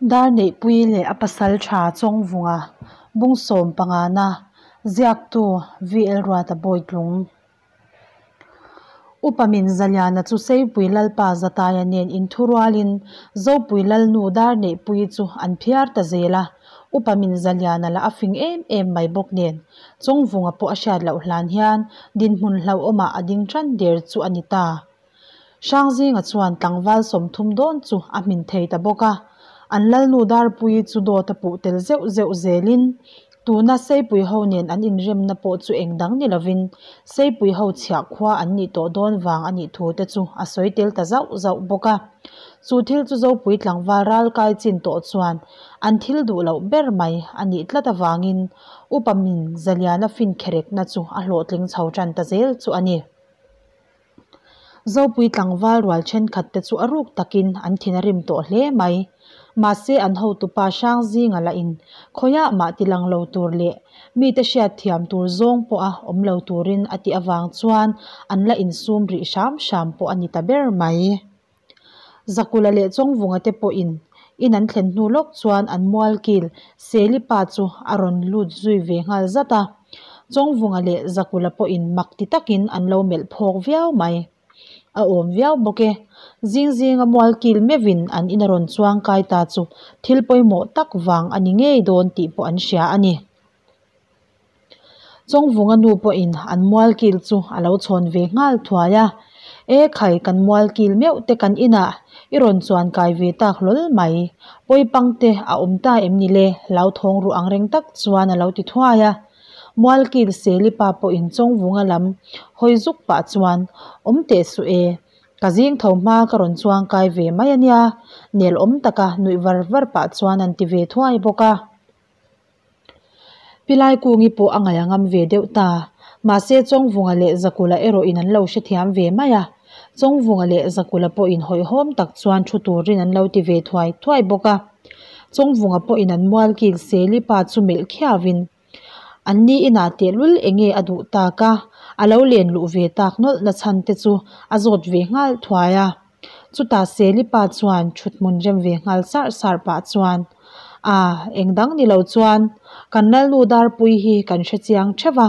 Darneihpui leh a pasal tha Chawngvunga bungsawm pangana ziaktu VL Ruata Bawitlung. Upa min Zaliana chu Seipui Lalpa Zataia nen inthurualin Zopui Lalnu Darneihpuii chu an phiar ta zel a, Upa min Zaliana lah a fing em em mai bawk nen Chawngvunga pawh a hriat loh hlan hian dinhmun hlauhawmah a ding tan der chu a ni ta. Hrangzinga chuan tlangval 30 dawn chu a hmin thei ta bawk a, an Lalnu Darpuii chu dawt a puh tel zeuh zeuh zelin tuna Seipui ho nen an inremna pawh chu eng dang ni lovin Seipui ho chhiah khua an nih tawh dawn vang a nih thu te chu a sawi tel ta zauh zauh bawk a. Chu thil chu Zopui tlangval ral kai chin tawh chuan an thil duh loh ber mai a nih tlat avangin Upa min Zaliana fin kherekna chu a hlawhtling chho tan ta zel chu a ni. Zopui tlangval rual thenkhat te chu a ruk takin an thin a rim tawh hle mai. Mahse an hotupa Hrangzinga lah in khawiah mah ti lang lo tur leh mite hriat thiam tur zawng pawha awm lo turin a tih avang chuan an la insum rih hram hram pawh a ni ta ber mai. Zakula leh Chawngvunga te pawhin in an thlen hnu lawk chuan an mualkil Selipa chu a rawn lut zui ve nghal zat a. Chawngvunga leh Zakula pawhin mak ti takin an lo melh phawk viau mai. A awm viau bawk e. Zing zinga mualkil meuhin an in a rawn chuang kai ta chu thil pawimawh tak vang a ni ngei dawn tih pawh an hria a ni. Chawngvunga nu pawhin an mualkil chu a lo chhawn ve nghal thuai a, E khai kan mualkil meuh te kan inah i rawn chuan kai ve tak hlawl mai, pawipang te a awm ta em ni le hlauthawng ruh ang reng tak chuan a lo ti thuai a. Mualkil Selipa pawhin Chawngvunga lam hawi zuk pah chuan awm teh suh e, ka zing tho hma ka rawn chuang kai ve mai a nia, nel awm taka nuih var var pah chuan an ti ve thuai bawk a. Pilai kungi pawh a ngaih a ngam ve deuh ta. Mahse Chawngvunga leh Zakula erawh in an lo hrethiam ve mai a. Chawngvunga leh Zakula pawh in hawihhawm tak chuan thu turin an lo ti ve thuai thuai bawk a. Chawngvunga pawh in an mualkil Seli pa chu melh khiauin an ni inah tehlul enge a duh tak a, a lo len luh ve tak nawlh na chhan te chu a zawt ve nghal thuai a. Chutah Seli pa chuan thuthmun rem ve nghal sarh sarh pah chuan, A, eng dang ni lo chuan kan Lalnu Darpui hi kan hre chiang theuh a,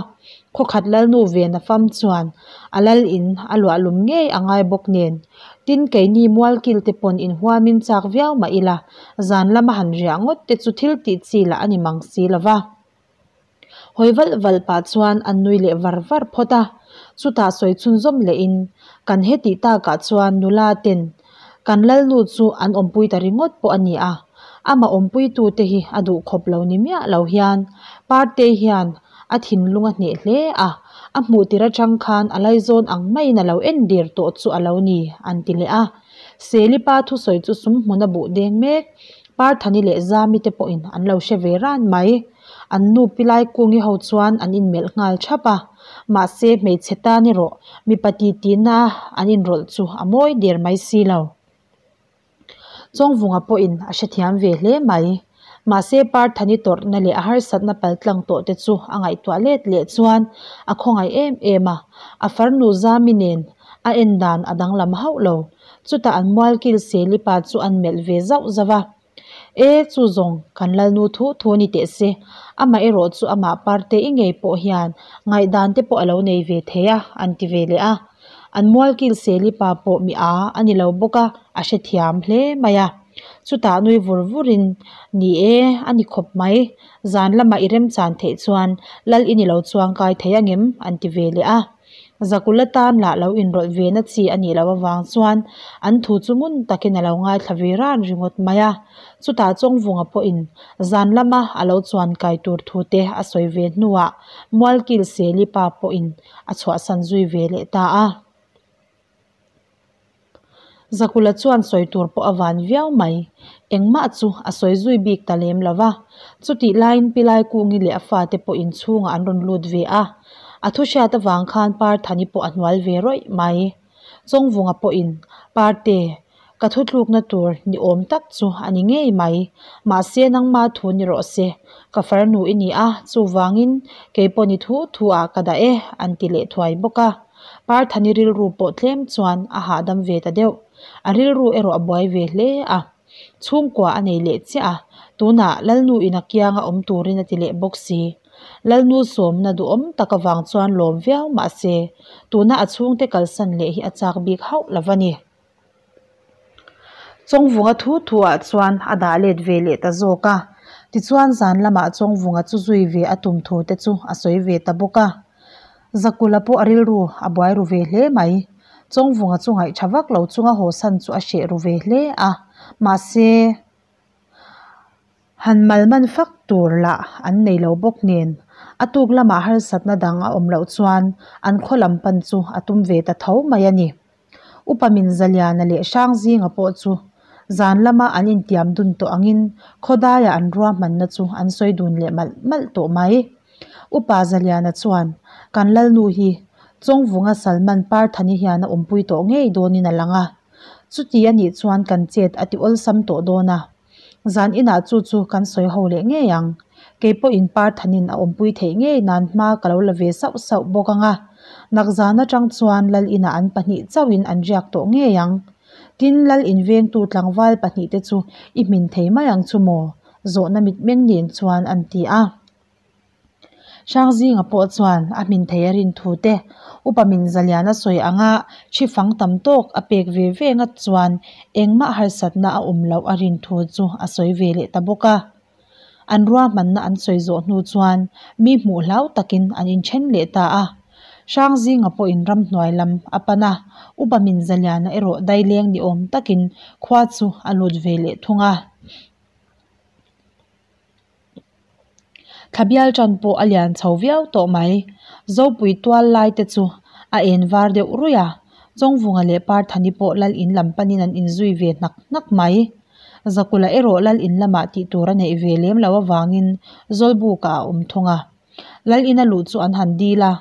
khawkhat Lalnu Vena fam chuan a lal in a luahlum ngei a ngai bawk nen. Tin, keini mualkil te pawn inhuamin chak viau mah ila, zan lama han riah ngawt te chu thil tih chi lah a ni mang si lo va. Hawi valh valh pah chuan an nui leh var var phawt a, chutah sawi chhunzawm lehin kan hetih takah chuan nula ten kan lalnu chu an awmpui ta ringawt pawh a ni a, amah awmpuitute hi a duh khawp lo ni miah lo hian Partei hian a thinlung a hneh hle a, a hmuh tir atang khan a laizawn ang maiin a lo en der tawh chu a lo ni an ti leh a. Selipa thusawi chu sum hmun a buh deng mek, Parthani leh Zami te pawhin an lo hre ve ran mai. An nu Pilai Kungi ho chuan an inmelh nghal thap a, mahse hmeichhe tan erawh mipa titi na an inrawlh chu a mawi der mai si lo. Chawngvunga pawhin a hrethiam ve hle mai. Mahse Parthani tawrhna leh a harsatna paltlang tawh te chu a ngaihtuah let leh chuan a khawngaih em em a, a farnu Zami nen a en dan a danglam hauh lo. Chutah an mualkil Selipa chu an melh ve zauh zauh a. E, chu zawng kan Lalnu thu thu ni teh se, amah erawh chu amah parte i ngei pawh hian ngaihdan te pawh a lo nei ve thei a, an ti ve leh a. An mualkil Selipa pawh mi a a ni lo bawk a, a hrethiam hle mai a. Chutah nui vur vurin, Ni e, a ni khawp mai, zan lamah i remchan theih chuan Lal i ni lo chuang kai thei angem? an ti ve leh a. Zakula tan lah lo inrawlh ve na chi a nih loh avang chuan an thu chu ngun takin a lo ngaithla ve ran ringawt mai a. Chutah Chawngvunga pawhin zan lama a lo chuan kai tur thu te a sawi ve hnuah Mualkil Seli pa pawhin a chhuahsan zui ve leh ta a. Zakula chuan sawi tur pawh a van viau mai. Engmah chu a sawi zui bik ta lem lo va. Chutih laiin Pilai Kungi leh a fate pawh inchhungah an rawn lut ve a. A thu hriat avang khan Parthani pawh a hnual ve rawih mai. Chawngvunga pawhin, Parte, Ka thutlukna tur ni awm tak chu a ni ngei mai. Mahse nangma thu ni rawh se, ka farnu i ni a, chuvangin keipawn i thu thu ah ka dah e an ti leh thuai bawk a. Parthani rilru pawh tlem chuan a hahdam ve ta deuh. A rilru erawh a buai ve hle a. Chhungkua a nei leh chiah a, tunah Lalnu in a kianga awm turin a ti leh bawk si. Lalnu sawmna duhawm tak avang chuan lawm viau mah se, tuna a chhungte kalsan leh hi a chak bik hauh lo va ni. Chawngvunga thu thu ah chuan a dah let ve leh ta zawk a, tichuan zan lamah Chawngvunga chu zui ve a tum thu te chu a sawi ve ta bawk a. Zakula pawh a rilru a buai ru ve hle mai. Chawngvunga chu ngaih tha vak lo chunga haw san chu a hreh ru ve hle a, mahse han mal man fak tur lah an nei lo bawk nen a tuk lamah harsatna dang a awm loh chuan an khaw lam pan chu a tum ve ta tho mai a ni. Upa Minzaliana leh Hrangzinga pawh chu zan lama an intiam dun tawh angin khawdaia an ruahmanna chu an sawi dun leh malh malh tawh mai. Upa Zaliana chuan, Kan Lalnu hi Chawngvunga Salman Parthani hian a awmpui tawh ngei dawnin a lang a. Chuti a nih chuan kan chet a ti awlsam tawh dawn a. Zan inah chu chu kan sawi ho leh ngei ang. Kei pawhin Parthanin a awmpui theih ngei nan hma ka lo la ve sauh sauh bawk ang a. Nakzan atang chuan Lal inah an pahnih chauhin an riak tawh ngei ang. Tin, Lal invengtu tlangval pahnihte chu i hmin thei mai ang chu maw? Zawhna mitmeng nen chuan an ti a. Hrangzinga pawh chuan a hmin thei a rin thu te, Upa min Zaliana sawi anga thi fang tam tawk a pek ve ve ngat chuan engmah harsatna a awm loh a rin thu chu a sawi ve leh ta bawk a. An ruahmanna an sawi zawh hnu chuan mi hmuh hlau takin an inthen leh ta a. Hrangzinga pawhin ramhnuai lam a pan a, Upa min Zaliana erawh daileng ni awm takin khua chu a lut ve leh thung a. Thlabial tan pawh a lian chho viau tawh mai. Zopui tual lai te chu a en var deuh ruih a, Chawngvunga leh Parthani pawh lal in lam panin an inzui ve hnak hnak mai. Zakula erawh lal in lamah tih tur a neih ve lem loh avangin Zawlbukah a awm thung a. Lal ina luh chu an han dil a,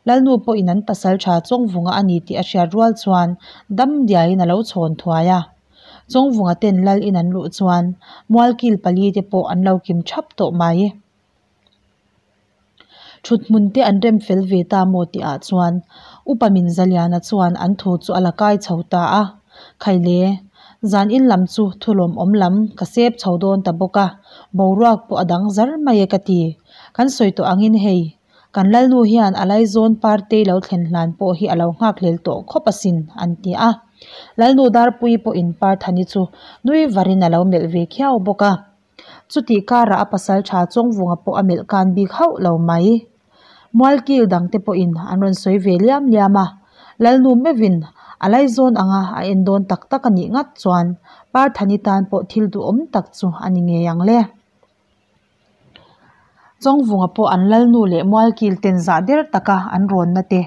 Lalnu pawhin an pasal tha Chawngvunga a ni tih a hriat rual chuan dam diaiin a lo chhawn thuai a. Chawngvunga ten lal in an luh chuan mualkil pali te pawh an lo kim thap tawh mai. Thuthmun te an rem fel ve ta maw tih ah chuan Upa Minzaliana chuan an thu chu a la kai chho ta a, Khaile, zan in lam chu thulawmawm lam ka sep chho dawn ta bawk a, boruak pawh a dang zar mai e ka ti. Kan sawi tawh angin hei, Kan Lalnu hian a laizawn partei lo thlen hlan pawh hi a lo nghakhlel tawh khawp asin, an ti a. Lalnu Darpuii pawhin Parthani chu nui varin a lo melh ve khiau bawk a. Chutih karah a pasal tha Chawngvunga pawh a melh kan bik hauh lo mai. Mualkil dangte pawhin an rawn sawi ve liam liam a. Lalnu meuhin a laizawn anga a en dawn tak tak a nih ngat chuan Parthani tan pawh thil duhawm tak chu a ni ngei ang le. Chawngvunga pawh an lalnu leh mualkil ten zah der taka an rawnna te,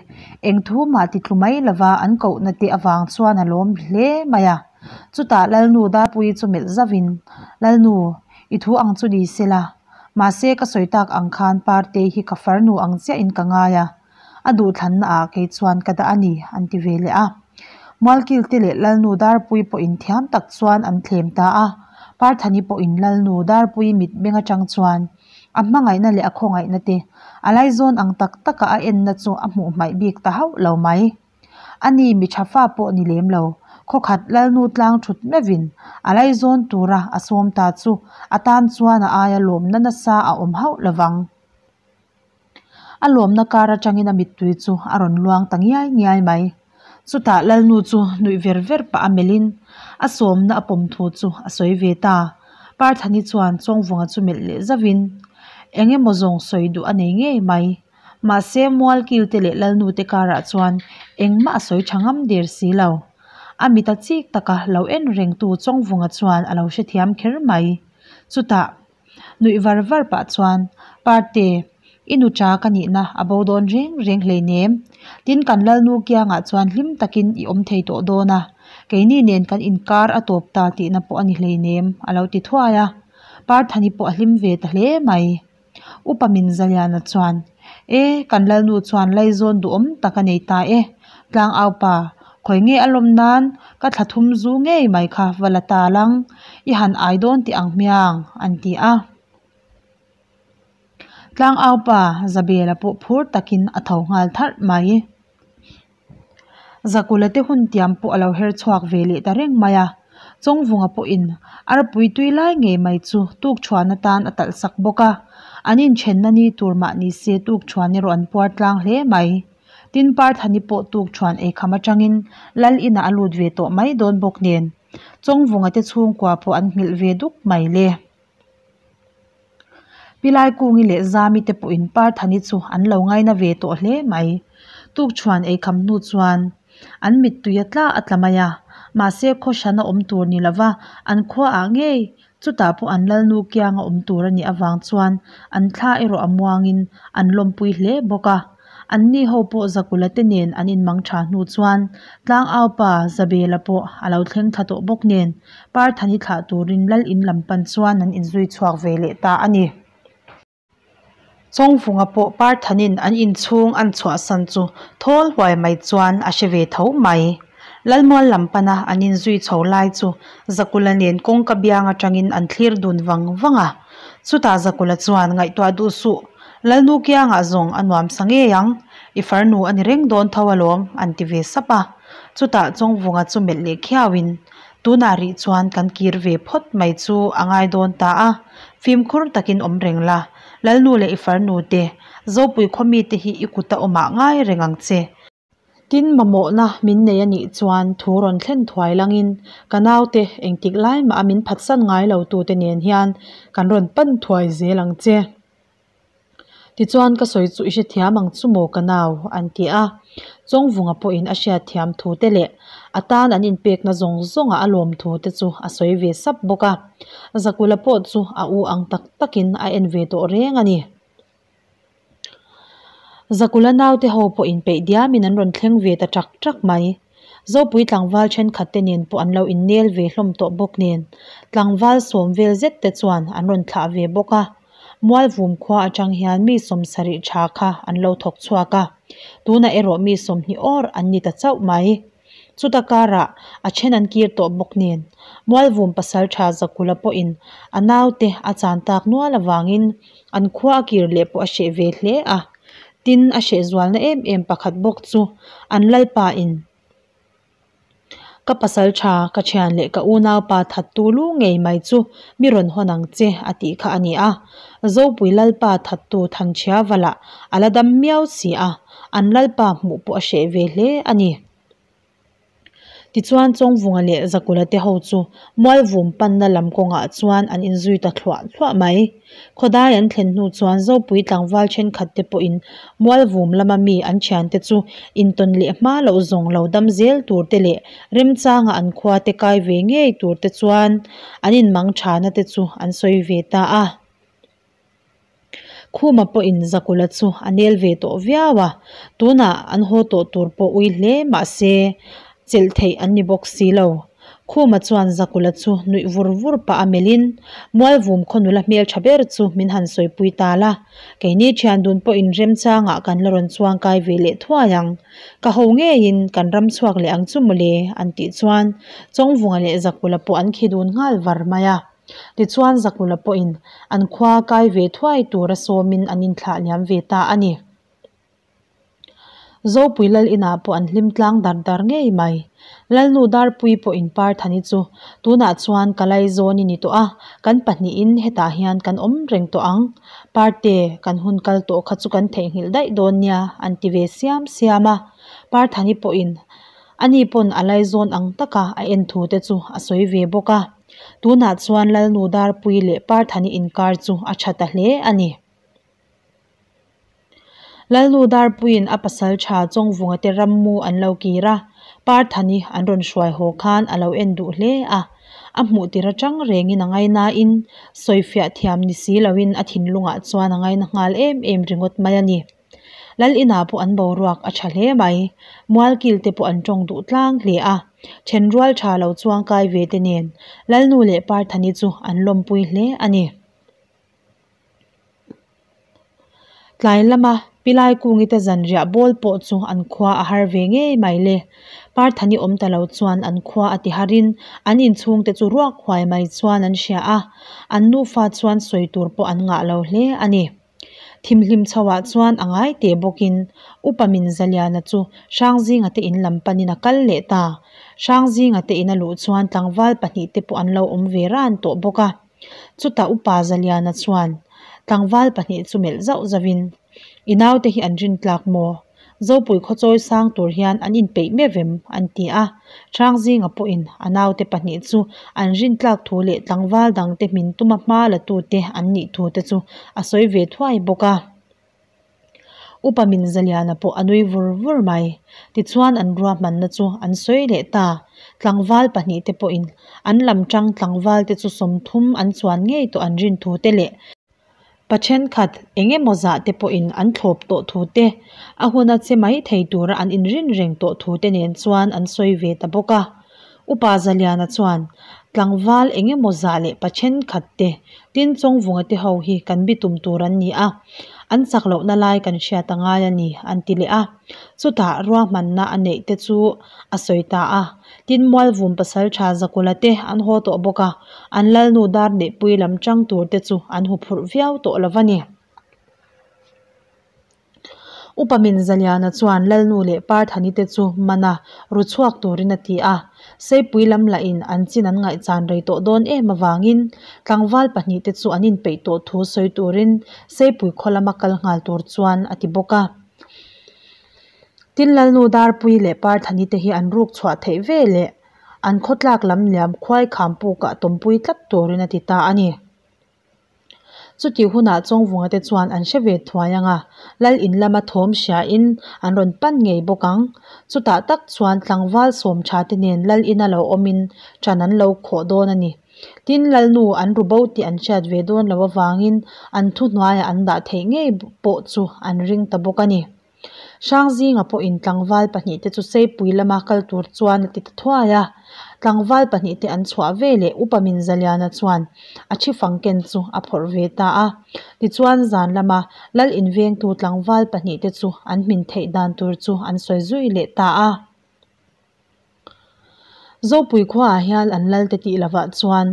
eng thu mah ti tlu mai lova an kohna te avang chuan a lawm hle mai a. Chutah lalnu Darpuii chu melh zauhin, Lalnu, i thu ang chu ni sela, mahse ka sawi tak ang khan Partei hi ka farnu ang chiahin ka ngai a, a duhthlanna ah kei chuan ka dah a ni, an ti ve leh a. Mualkilte leh Lalnu Darpui pawhin thiam tak chuan an thlem ta a. Parthani pawhin Lalnu Darpui mit beng atang chuan a hmangaihna leh a khawngaihna te a laizawn ang tak taka a enna chu a hmuh hmaih bik ta hauh lo mai. Ani mi tha fa pawh ni lem lo, khawkhat Lalnu tlang thut meuhin a laizawn tura a sawm ta chu a tan chuan a aia lawmna nasa a awm hauh lovang. A lawmna kar atangin a mittui chu a rawn luang ta ngiai ngiai mai. Chutah Lalnu chu nuih ver ver pah a melhin a sawmna a pawm thu chu a sawi ve ta. Parthani chuan Chawngvunga chu melh leh zauhin eng emaw zawng sawi duh a nei ngei mai. Mahse Mualkilte leh Lalnu te karah chuan engmah a sawi tha ngam der si lo. A mit a chik taka lo en rengtu Chawngvunga chuan a lo hrethiam kher mai. Chutah. Nuih var var pah chuan, Parte, i nu cha ka nihna a bo dawn reng reng hleinem. Tin, kan Lalnu kiangah chuan hlim takin i awm thei tawh dawn a, keini nen kan inkar a tawp ta tihna pawh a ni hleinem, a lo ti thuai a. Parthani pawh a hlim ve ta hle mai. Upa Minzaliana chuan, E, kan Lalnu chuan laizawn duhawm tak a nei ta e, Tlangaupa. Khawi nge a lawm nan ka thla thum zu ngei mai kha va la ta lang, i han ai dawn teh ang hmiang, an ti a. Tlangaupa Zabela pawh phur takin a tho nghal tharh mai. Zakula te hun tiam pawh a lo her chhuak ve leh ta reng mai a. Chawngvunga pawhin arpui tui lai ngei mai chu tukṭhuan atan a talh sak bawk a. An inthenna ni tur mah ni se tukṭhuan erawh an puar tlang hle mai. Tin, Parthani pawh tukṭhuan eikham atangin Lal inah a lut ve tawh mai dawn bawk nen Chawngvunga te chhungkua pawh an nghilh ve duk mai le. Pi Laikungi leh Zami te pawhin Parthani chu an lo ngaina ve tawh hle mai. Tukṭhuan eikham hnu chuan an mittui a tla a tla mai a, mahse khaw hrana awm tur ni lova an khuaah ngei chutah pawh an lalnu kianga awm tur a nih avang chuan an thla erawh a muangin an lawmpui hle bawk a. Anni ho pawh Zakula te nen an inmang tha hnu chuan Tlangaupa Zabela pawh a lo thleng thla tawh bawk nen Parthani thlah turin Lal in lam pan chuan an inzui chhuak ve leh ta a ni. Chawngvunga pawh Parthanin an inchhung an chhuahsan chu thawl huai mai chuan a hre ve tho mai. Lalmual lam pana an inzui chho lai chu Zakula nen kawngka biang atangin an thlir dun vang vang a. Chutah Zakula chuan ngaihtuah duh suh, Lalnu kiangah zawng a nuam sa ngei ang, i farnu a ni reng dawn tho alawm, an ti ve sap a. Chutah Chawngvunga chu melh leh khiauin, Tunah rih chuan kan kir ve phawt mai chu a ngai dawn ta a, fimkhur takin awm reng la, Lalnu leh i farnu te, Zopui khaw mite hi i kuta awmah ngai reng ang che. Tin, mamawhna min nei a nih chuan thu rawn thlen thuai langin ka naute engtik lai mah a min phatsan ngai lo tute nen hian kan rawn pan thuai zel ang che. Tichuan ka sawi chu i hrethiam ang chu maw ka nau? an ti a. Chawngvunga pawhin a hriatthiam thu te leh a tan an inpekna zawng zawnga a lawm thu te chu a sawi ve sap bawk a. Zakula pawh chu a u ang tak takin a en ve tawh reng a ni. Zakula naute ho pawh inpeih diamin an rawn thleng ve ta ṭak ṭak mai. Zopui tlangval thenkhat te nen pawh an lo innel ve hlawm tawh bawk nen, tlangval sawm vel zet te chuan an rawn thlah ve bawk a. Mualvum khua atang hian mi sawmsarih tha kha an lo thawk chhuak a, tunah erawh mi sawmhnih awr an ni ta chauh mai. Chuta karah a then an kir tawh bawk nen, Mualvum pasaltha Zakula pawhin a naute a chan tak nual avangin an khua a kir leh pawh a hreh ve hle a. Tin, a hreh zualna em em pakhat bawk chu an lalpa in Ka pasaltha, ka thian leh ka unaupa thattu lu ngei mai chu mi rawn hawn ang che a tih kha a ni a. Zopui lalpa thattu Thanchhia valah a la dam miau si a, an lalpa hmuh pawh a hreh ve hle a ni. Tichuan Chawngvunga leh Zakula te ho chu Mualvum panna lam kawngah chuan an inzui ta thluah thluah mai. Khawdai an thlen hnu chuan Zopui tlangval thenkhat te pawhin Mualvum lama mi an thiante chu intawn leh hma loh zawng lo dam zel tur te leh remchanga an khua te kai ve ngei tur te chuan an inmang thana te chu an sawi ve ta a. Khuma pawhin Zakula chu a nel ve tawh viau a, tunah an haw tawh tur pawh ui hle mah se chelh theih an ni bawk si lo. Khuma chuan Zakula chu nuih vur vur pah a melhin, Mualvum khaw nula hmeltha ber chu min han sawipui ta la, keini thian dun pawhin remchangah kan la rawn chuangkai ve leh thuai ang. Ka ho ngeiin kan ram chhuak leh ang chu mawle, an tih chuan Chawngvunga leh Zakula pawh an khi dun nghal var mai a. Tichuan Zakula pawhin an khua kai ve thuai tura sawmin an inthlah liam ve ta a ni. Zopui Lal inah pawh an hlim tlang dar dar ngei mai. Lalnu Darpui pawhin Parthani chu tunah chuan ka laizawn i ni tawh a, kan pahnihin hetah hian kan awm reng tawh ang. Parte, kan hun kal tawh kha chu kan theihnghilh daih dawn nia, an ti ve siam siam a. Parthani pawhin ani pawn a laizawn ang taka a en thu te chu a sawi ve bawk a. Tunah chuan Lalnu Darpui leh Parthani inkar chu a tha ta hle a ni. Lalnu Darpuiin a pasal tha Chawngvunga te rammu an lo kir a, Parthani an rawn hruai haw khan a lo en duh hle a. A hmuh tir atang rengin a ngainain sawifiah thiam ni si loin a thinlungah chuan a ngaina nghal em em ringawt mai a ni. Lal inah pawh an boruak a tha hle mai. Mualkil te pawh an tawng duh tlang hle a. Thenrual tha lo chuangkai ve te nen Lalnu leh Parthani chu an lawmpui hle a ni. Tlai lama Pilaikungi te zanriah bawl pawh chu an khua a har ve ngei mai le. Parthani awm ta lo chuan an khua a ti harin an inchhungte chu ruak huai mai chuan an hria a, an nufa chuan sawi tur pawh an ngah lo hle a ni. Thimhlim chhoah chuan a ngai teh bawkin Upa Minzaliana chu Hrangzinga te in lam panin a kal leh ta. Hrangzinga te in a luh chuan tlangval pahnihte pawh an lo awm ve ran tawh bawk a. Chutah Upa Zaliana chuan tlangval pahnih chu melh zauh zauhin, I naute hi an rintlak maw? Zopui khawchawi sang tur hian an inpeih meuh em? an ti a. Hrangzinga pawhin a naute pahnih chu an rintlak thu leh tlangval dangte hmin tuma hma la tute an nih thu te chu a sawi ve thuai bawk a. Upa Minzaliana pawh a nui vur vur mai. Tichuan an ruahmanna chu an sawi leh ta. Tlangval pahnihte pawhin an lam tang tlangvalte chu 30 an chuan ngei tawh an rin thu te leh pa thenkhat eng emaw zah te pawhin an thlawp tawh thu te, a huna che mai thei tura an inrin reng tawh thu te nen chuan an sawi ve ta bawk a. Upa Zaliana chuan, Tlangval eng emaw zah leh pa thenkhat te, tin Chawngvunga te ho hi kan bitum tur an ni a, an chak lohna lai kan hriat a ngai a ni, an ti leh a. Chutah ruahmanna a neih te chu a sawi ta a. Tin Mualvum pasaltha Zakula te an haw tawh bawk a, an lalnu dar neihpui lam chang tur te chu an huphurh viau tawh lo va ni. Upa Minzaliana chuan Lalnu leh Parthani te chu mana ru chhuak turin a ti a, Seipui lam lahin an chin an ngaihchan rei tawh dawn em avangin tlangval pahnihte chu an inpeih tawh thu sawi turin Seipui khaw lama kal nghal tur chuan a ti bawk a. Tin Lalnu Darpui leh Parthani te hi an ruk chhuah theih ve leh an khawtlak lam liam khuai kham pukah tawmpui tlat turin a ti ta a ni. Chutih hunah Chawngvunga te chuan an hre ve thuai ang a, Lal in lama thawm hriain an rawn pan ngei bawk ang. Chutah tak chuan tlangval sawm tha te nen Lal ina lo awmin ṭan an lo khawh dawn a ni. Tin, Lalnu an ru bo tih an hriat ve dawn loh avangin an thuhnuaiah an dah theih ngei pawh chu an ring ta bawk a ni. Hrangzinga pawhin tlangval pahnihte chu Seipui lama kal tur chuan a ti ta thuai a. Tlangval pahnihte an chhuah ve leh Upa Minzaliana chuan a thi fang ken chu a phawrh ve ta a. Tichuan zan lama Lal invengtu tlangval pahnihte chu an hmin theih dan tur chu an sawi zui leh ta a. Zopui khuaah hian an lalte tih lovah chuan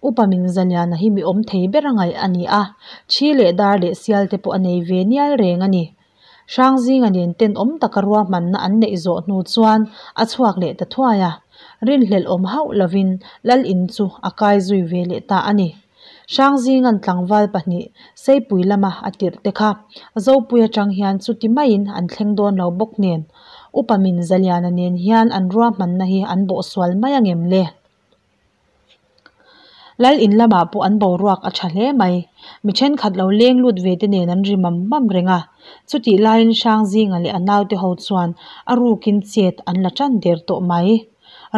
Upa Minzaliana hi mi awm thei ber a ngaih a ni a, thi leh dar leh sial te pawh a nei ve nial reng a ni. Hrangzinga nen tenawm taka ruahmanna an neih zawh hnu chuan a chhuak leh ta thuai a, rinhlelh awm hauh lovin Lal in chu a kai zui ve leh ta a ni. Hrangzinga'n tlangval pahnih Seipui lama a tirh te kha Zopui atang hian chuti maiin an thleng dawn lo bawk nen Upa min Zaliana nen hian an ruahmanna hi an bawhsual mai angem le? Lal in lamah pawh an boruak a tha hle mai. Mi thenkhat lo leng lut ve te nen an ri mam mam reng a. Chutih laiin Hrangzinga leh a naute ho chuan a rukin chet an la tan der tawh mai.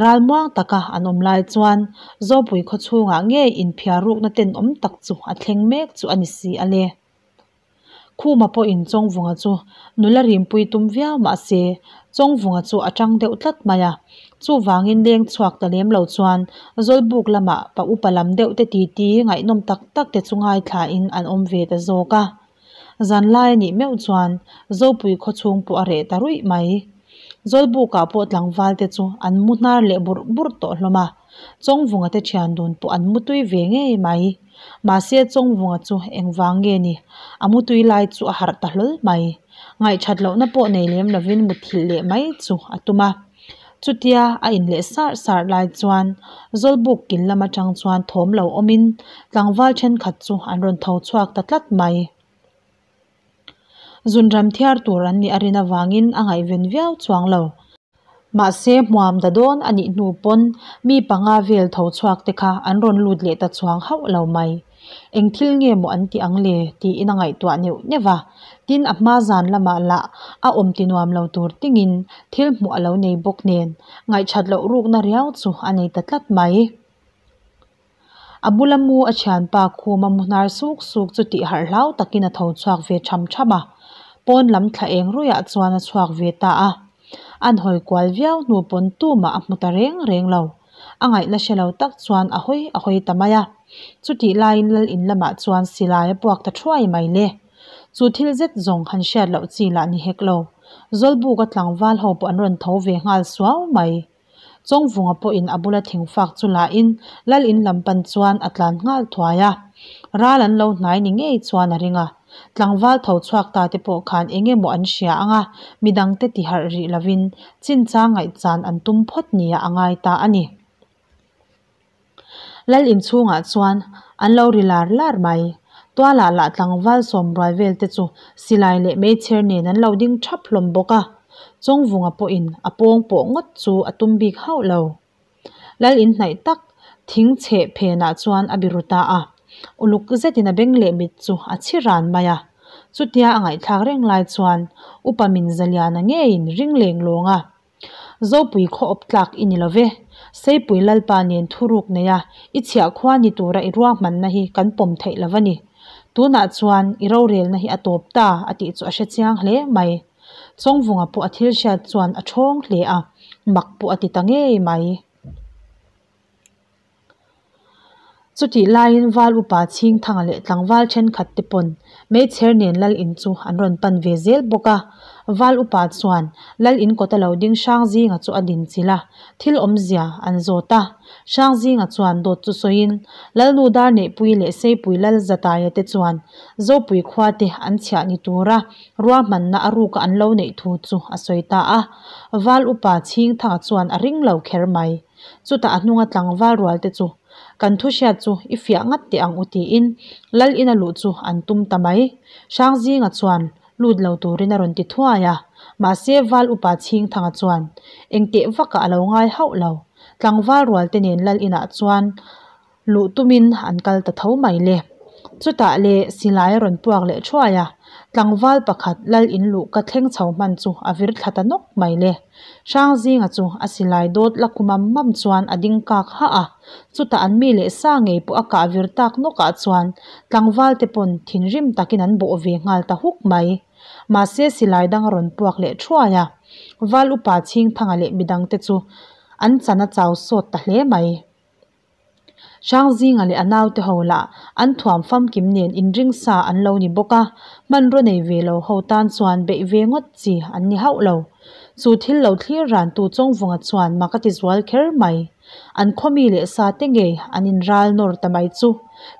Ralmuang taka an awm lai chuan Zopui khaw chhungah ngei inphiar rukna tenawm tak chu a thleng mek chu a ni si a le. Khuma pawhin Chawngvunga chu nula rimpui tum viau mah se, Chawngvunga chu a tang deuh tlat mai a. Chuvangin leng chhuak ta lem lo chuan Zawlbuk lamah pa upa lam deuh te titi ngaihnawm tak tak te chu ngaithlain an awm ve ta zawk a. Zanlai a nih meuh chuan Zopui khaw chhung pawh a reh ta ruih mai. Zawlbukah pawh tlangval te chu an mu hnar leh burh burh tawh hlawm a, Chawngvunga te thian dun pawh an mu tui ve ngei mai. Mahse Chawngvunga chu engvang nge ni? A mu tui lai chu a harh ta hlawl mai. Ngaihthat lohna pawh nei lem lovin muthilh leh mai chu a tum a. Chutia a inleh sarh sarh lai chuan Zawlbuk kil lam atang chuan thawm lo awmin tlangval thenkhat chu an rawn tho chhuak ta tlat mai. Zunram thiar tur an nih a rin avangin a ngaihven viau chuang lo. Mahse hmuam da dawn a nih hnu pawn mi panga vel tho chhuak te kha an rawn lut leh ta chuang hauh lo mai. Eng thil nge maw an tih ang le? tiin a ngaihtuah neuh neuh a. Tin, a hma zan lamah lah a awm ti nuam lo tur tingin thil hmuh a lo nei bawk nen ngaihthat loh rukna riau chu a nei ta tlat mai. A bula mu a thianpa khuma mu hnar suk suk chu tih harh hlau takin a tho chhuak ve tham tham a, pawn lam thla eng ruihah chuan a chhuak ve ta a. An hawi kual viau hnu pawn tumah a hmu ta reng reng lo. A ngaihna hre lo tak chuan a hawi a hawi ta mai a. Chutih laiin lal in lamah chuan silai a puak ta thuai mai le. Chu thil zet zawng han hriat loh chi lah ni hek lo. Zawlbuka tlangval ho pawh an rawn tho ve nghal suau mai. Chawngvunga pawhin a bula thingfak chu lahin lal in lam pan chuan a tlan nghal thuai a. Ral an lo hnai ni ngei chuan a ring a. Tlangval tho chhuak ta te pawh khan eng emaw an hria ang a, midangte ti harh rih lovin chinchang ngaihchan an tum phawt nia a ngai ta a ni. Lal inchhungah chuan an lo ri lar lar mai. Tualah lah tlangval sawmrual vel te chu silai leh meichher nen an lo ding thap hlawm bawk a. Chawngvunga pawhin a pawng pawh ngawt chu a tum bik hauh lo. Lal inhnaih tak thing chheh phenah chuan a biru ta a. Uluk zetin a beng leh mit chu a chhi ran mai a. Chutia a ngaihthlak reng lai chuan Upa Minzaliana ngeiin ring leng lawng a. Zopui khaw awp tlak i ni lo ve. Seipui Lalpa nen thuruk nei a, i chhiah khua ni tura i ruahmanna hi kan pawm theih lo a ni. Tunah chuan i rorelna hi a tawp ta a tih chu a hre chiang hle mai. Chawngvunga pawh a thil hriat chuan a thawng hle a, mak pawh a ti ta ngei mai. Chutih laiin Val upa Chhingthanga leh tlangval thenkhat te pawn meichher nen lal in chu an rawn pan ve zel bawk a. Val upa chuan lal in kawta lo ding Hrangzinga chu a din chilh a, thil awmzia an zawt a. Hrangzinga chuan dawt chu sawiin Lalnu Darneihpui leh Seipui Lal Zataia te chuan Zopui khua te an chhiah ni tura ruahmanna a ruka an lo neih thu chu a sawi ta a. Val upa Chhingthanga chuan a ring lo kher mai. Chutah a hnunga tlangval rual te chu, Kan thu hriat chu i fiah ngat teh ang u tiin Lal ina luh chu an tum ta mai. Hrangzinga chuan lut lo turin a rawn ti thuai a, mahse Val upa Chhingthanga chuan engteh vakah a lo ngai hauh lo. Tlangval rual te nen Lal inah chuan Luh tumin an kal ta tho mai le. Chutah le silai a rawn puak leh thuai a, tlangval pakhat lal in luh ka thleng chho hman chu a vir thla ta nawk mai le. Hrangzinga chu a silai dawt la khu mam mam chuan a ding kak hah a, chutah an mi leh sa ngei pawh a kah vir tak nawkah chuan tlangval te pawn thinrim takin an bawh ve nghal ta huk mai. Mahse silai dang a rawn puak leh thuai a, Val upa Chhingthanga leh midangte chu an chan a chau sawt ta hle mai. Hrangzinga leh a naute ho lah an thuam famkim nen inring sa an lo ni bawk a, hmanraw nei ve lo ho tan chuan beih ve ngawt chi an ni hauh lo. Chu thil lo thlir rantu Chawngvunga chuan mak a ti zual kher mai. An khawmi leh sa te ngei an inral nawr ta mai chu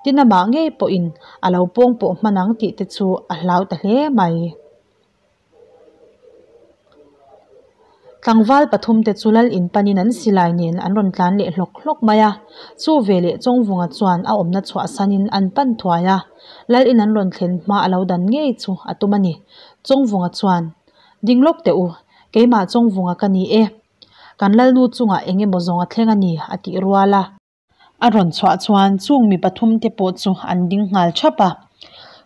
tin amah ngei pawhin a lo pawng pawh hman ang tih te chu a hlau ta hle mai. Tlangval pathum te chu lal in panin an silai nen an rawn tlan leh hlawk hlawk mai a, chu veleh Chawngvunga chuan a awmna chhuahsanin an pan thuai a, lal in an rawn thlen hma a lo dan ngei chu a tum a ni. Chawngvunga chuan, Ding lawk teh u, keimah Chawngvunga ka ni e. Kan lalnu chungah eng emaw zawng a thleng a ni, a tih rual a. A rawn chhuah chuan chung mi pathum te pawh chu an ding nghal thap a.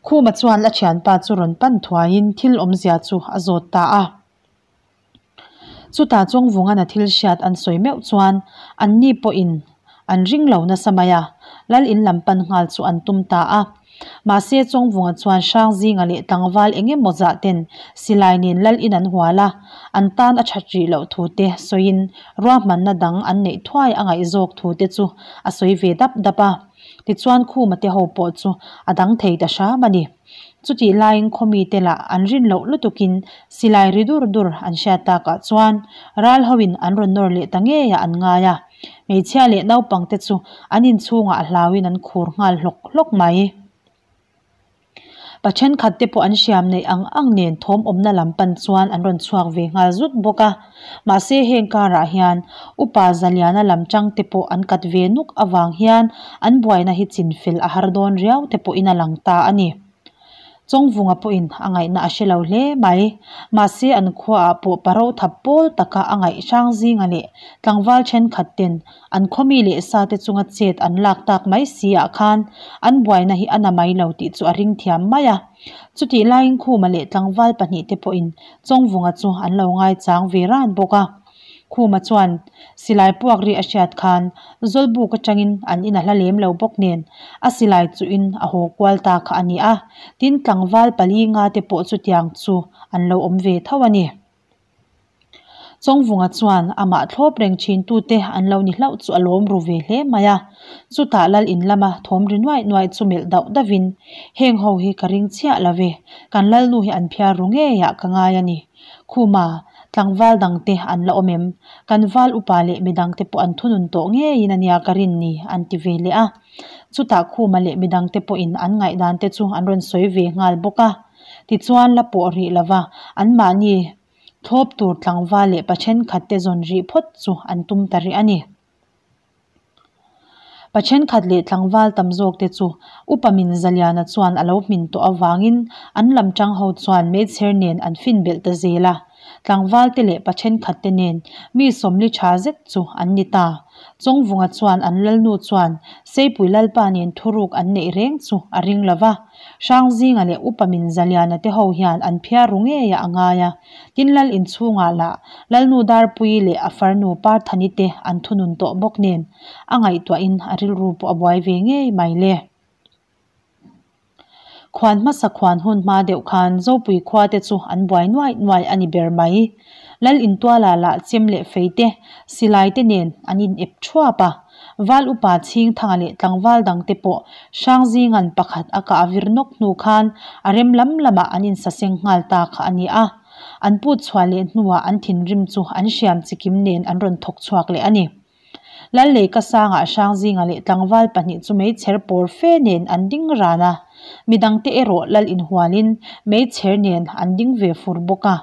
Khuma chuan a thianpa chu rawn pan thuaiin thil awmzia chu a zawt ta a. Chutah Chawngvungan a thil hriat an sawi meuh chuan anni pawhin an ring lo nasa mai a, lal in lam pan nghal chu an tum ta a. Mahse Chawngvunga chuan Hrangzinga leh tlangval eng emaw zah ten silai nen lal in an hual a, an tan a that rih loh thu te sawiin ruahmanna dang an neih thuai a ngaih zawk thu te chu a sawi ve dap dap a. Tichuan Khuma te ho pawh chu a dang thei ta hram a ni. Chutih laiin khawmi te lah an rin loh lutukin silai ri dur dur an hriat takah chuan ral hoin an rawn nawr leh ta ngeiah an ngai a. Hmeichhia leh naupang te chu an inchhungah a hlauin an khur nghal hlawk hlawk mai. Pa thenkhat te pawh an hriam neih ang ang nen thawm awmna lam pan chuan an rawn chhuak ve nghal zut bawk a. Mahse heng karah hian Upa Zaliana lam tang te pawh an kat ve nuk avang hian an buaina hi chinfel a har dawn riau te pawhin a lang ta a ni. Chawngvunga pawhin a ngaihna a hre lo hle mai. Mahse an khuaah pawh paro thap pawl taka a ngaih Hrangzinga leh tlangval thenkhat ten an khawmi leh sate chunga chet an lak tak mai si ah khan an buaina hi a na mai lo tih chu a ring thiam mai a. Chutih laiin Khuma leh tlangval pahnihte pawhin Chawngvunga chu an lo ngaichang ve ran bawk a. Khuma chuan silai puak ri a hriat khan Zawlbuk atangin an in a hla lem lo bawk nen a silai chuhin a haw kual ta kha a ni a, tin tlangval pali nga te pawh chutiang chu an lo awm ve tho a ni. Chawngvunga chuan amah thlawp reng thintute an lo ni hlauh chu a lawm ru ve hle mai a. Chutah lal in lama thawm ri nuaih nuaih chu melh dauh dauhin, Heng ho hi ka ring chiah lo ve, kan lalnu hi an phiar ru ngeiah ka ngai a ni. Khuma, tlangval dangte an la awm em? Kan val upa leh midangte pawh an thunun tawh ngeiin a nia ka rin ni, an ti ve leh a. Chutah Khuma leh midangte pawhin an ngaihdante chu an rawn sawi ve nghal bawk a. Tichuan la pawh rih lova anmahni thlawp tur tlangval leh pa thenkhatte zawn rih phawt chu an tum ta rih a ni. Pa thenkhat leh tlangval tam zawkte chu Upa Min Zaliana chuan a lo hmin tawh avangin an lam tang ho chuan meichher nen an fin belh ta zel a. Tlangvalte leh pa thenkhatte nen mi sawmli tha zet chu an ni ta. Chawngvunga chuan an lalnu chuan Seipui Lalpa nen thuruk an neih reng chu a ring lo va. Hrangzinga leh Upa Min Zaliana te ho hian an phiar ru ngeiah a ngai a. Tin lal inchhungah lah Lalnu Darpuii leh a farnu Parthani te an thunun tawh bawk nen a ngaihtuahin a rilru pawh a buai ve ngei mai le. Khuan hmasa khuan hun hma deuh khan Zopui khua te chu an buai nuai nuai a ni ber mai. Lal intuala lah chem leh fei te, silai te nen an in ep thuap a. Val upa Chhingthanga leh tlangval dang te pawh Hrangzingan pakhat a kah vir nawk hnu khan a rem lam lamah an insaseng nghal ta kha a ni a. An put chhuah leh hnuah an thinrim chu an hriam chikim nen an rawn thawk chhuak leh a ni. Lalleika sangah Hrangzinga leh tlangval pahnih chu meichher pawr fe nen an ding ran a, midangte erawh lal inhualin meichher nen an ding ve fur bawk a.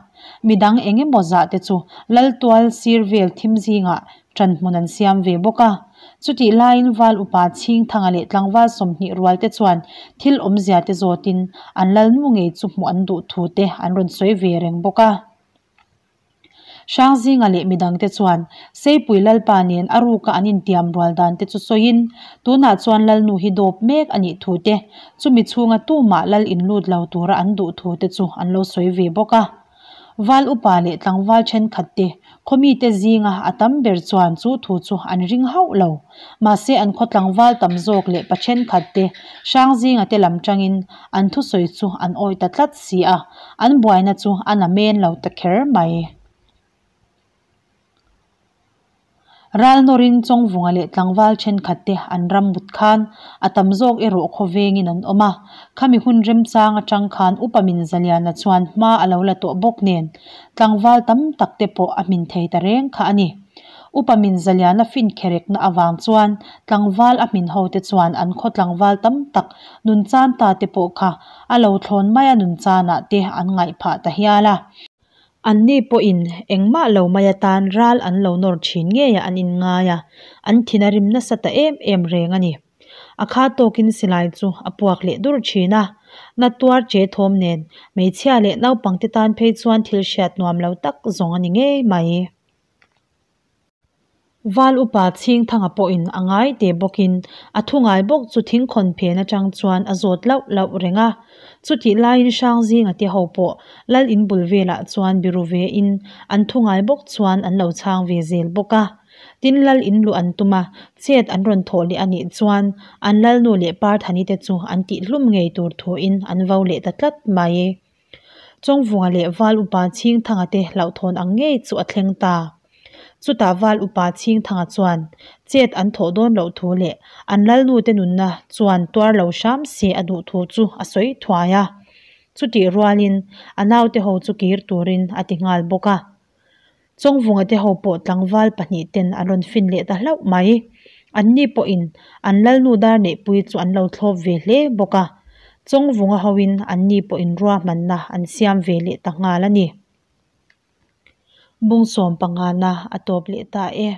Midang eng emaw zah te chu lal tual sir vel thim zingah ṭan hmun an siam ve bawk a. Chutih laiin val upa Chhingthanga leh tlangval 20 rual te chuan thil awmzia te zawtin an lalnu ngei chu hmuh an duh thu te an rawn sawi ve reng bawk a. Hrangzinga leh midangte chuan Seipui Lalpa nen a ruka an intiam rual dan te chu sawiin, tunah chuan Lalnu hi dawp mek a nih thu te, chumi chhunga tumah Lal inlut lo tura an duh thu te chu an lo sawi ve bawk a. Val upa leh tlangval thenkhat te Khawmite zinga a tam ber chuan chu thu chu an ring hauh lo. Mahse an khaw tlangval tam zawk leh pa thenkhat te Hrangzinga te lam tangin an thusawi chu an awih ta tlat si a, an buaina chu a na men lo ta kher mai. Ral nawrin Chawngvunga leh tlangval thenkhat te an ram mut khan a tam zawk erawh khawvengin an awm a. Khami hun remchang atang khan Upa Min Zaliana chuan hma a lo la tawh bawk nen tlangval tam tak te pawh a hmin thei ta reng kha a ni. Upa Min Zaliana fin kherekna avang chuan tlangval a hmin ho te chuan an khaw tlangval tam tak nun chan ta te pawh kha a lo thlawn mai a nun chanah te an ngaih phah ta hial a. Anni pawhin engmah lo mai atan ral an lo nawr thin ngeiah an inngai a, an thin a rim nasa ta em em reng a ni. A kha tawkin silai chu a puak leh dur thin a, na tuar che thawm nen hmeichhia leh naupangte tan phei chuan thil hriat nuam lo tak zawng a ni ngei mai. Val upa Chhingthanga pawhin a ngai te bawkin a thu ngai bawk chu thingkhawn phen atang chuan a zawt lauh lauh reng a. Chutih laiin Hrangzinga te ho pawh Lal in bul velah chuan biru vein an thu ngai bawk chuan an lo chhang ve zel bawk a. Tin Lal in luh an tum a, chet an rawn thawh leh a nih chuan an Lalnu leh Parthani te chu an tihhlum ngei tur thuin an vo leh ta tlat mai. Chawngvunga leh Val Upa Chhingthanga te hlauhthawn ang ngei chu a thleng ta. Chutah Val Upa Chhingthanga chuan chet an thawh dawn loh thu leh an Lalnu te nunna chuan tuar lo hram se a duh thu chu a sawi thuai a. Chutih rualin a naute ho chu kir turin a ti nghal bawk a. Chawngvunga te ho pawh tlangval pahnih ten an rawn fin leh ta hlauh mai. Anni pawhin an Lalnu dar neihpui chu an lo thlawp ve hle bawk a. Chawngvunga hoin anni pawhin ruahmanna an siam ve leh ta nghal a ni. Bung sawm pangana a tawp leh ta e.